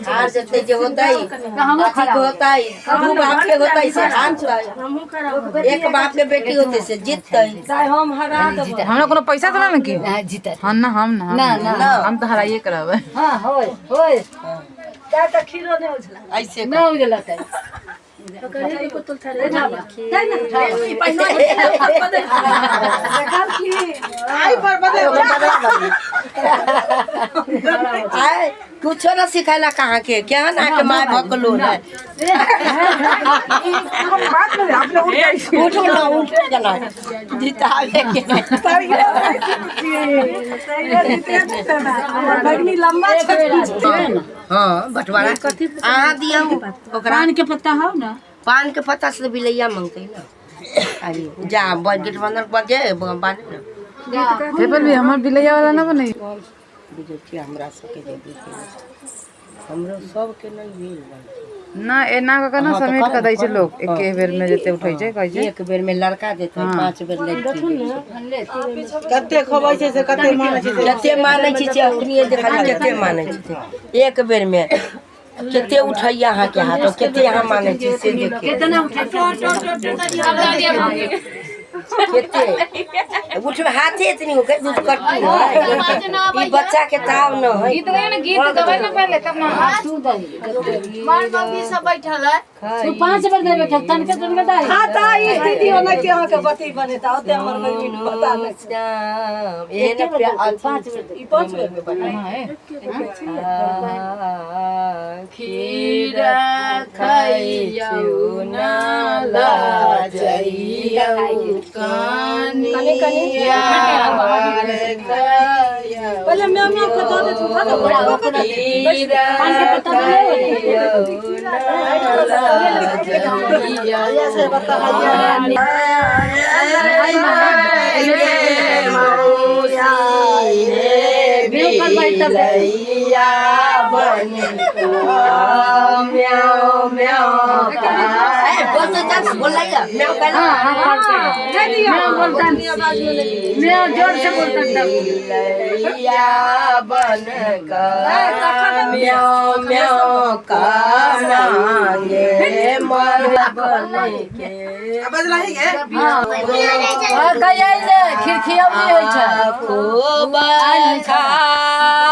हार जेतै जे होतै, अथी के होतै, दू बाप के होतै से हारतै, एक बाप के बेटी होतै से जीततै। हमरा कोनो पैसा देला ने की? जीतत। हम ना, हम ना। ना, ना। हम तऽ हराइए के रहबै। हाँ, होय होय। ऐसे ना उजलतै। आय कुछो ना सिखेला कहाँ के केहन अहाँके माय भकलो है। बात में अपने उठ जाइ छी। उठू ना, उठे के ना, जितावे के। हाँ, बंटवारा अहाँ दियौ ओकरा। पान के पत्ता हौ ना? पान के पत्ता से बिलैया मंगतै ना। अरे जा, गेट बंदर बजे बाने ना। पेपर भी हमर बिलैया वाला ना बनै। बुझै हमरा सबके जे बुझै हमरो सबके नहि भेल बा। ना, एना कऽ के ना समेट कऽ दै छै लोक एके बेर में, जते उठै छै, कहै छै। एक बेर में लड़का देतै, पांच बेर लड़की देतै। कते खबै छै से, कते मानै छै से। कते मानै छी से अखनिये देखलियै, कते मानै छी से। एक बेर में कते उठैया अहाँके हाथ और कते अहाँ मानै छी से देखियौ। केतना उठै? कते उठবে हाथे एतनी होके दूध कट्टू है। ई बच्चा के ताव न है। गीत गै ने, गीत गबै ने पहिले तब ना। तू दही। मार मम्मी सब बैठल है। तू पांच बेर देबे के, तनके तनके दही। हाँ, तऽ ई दीदी ओनाहिते अहाँके बती बनेता ओते हमर बहिन पता नहि छै। एहन पाँच बेर ई पाँच बेर में बनेता। खीर खैयौ न लजैयौ कनिया। पहिले म्याऊ म्याऊ के दऽ देथुन तब ने ओकरा। खीर पान के पत्ता दे। खैयौ न बोलैया म्याऊ कहला। मैं बोलता, मैं जोर से बोलता तब। बिलैया बन कर म्याऊ म्याऊ कानांगे मर बन के। और कहिया जे खिड़खियौनी होइ छै। खूब खाय।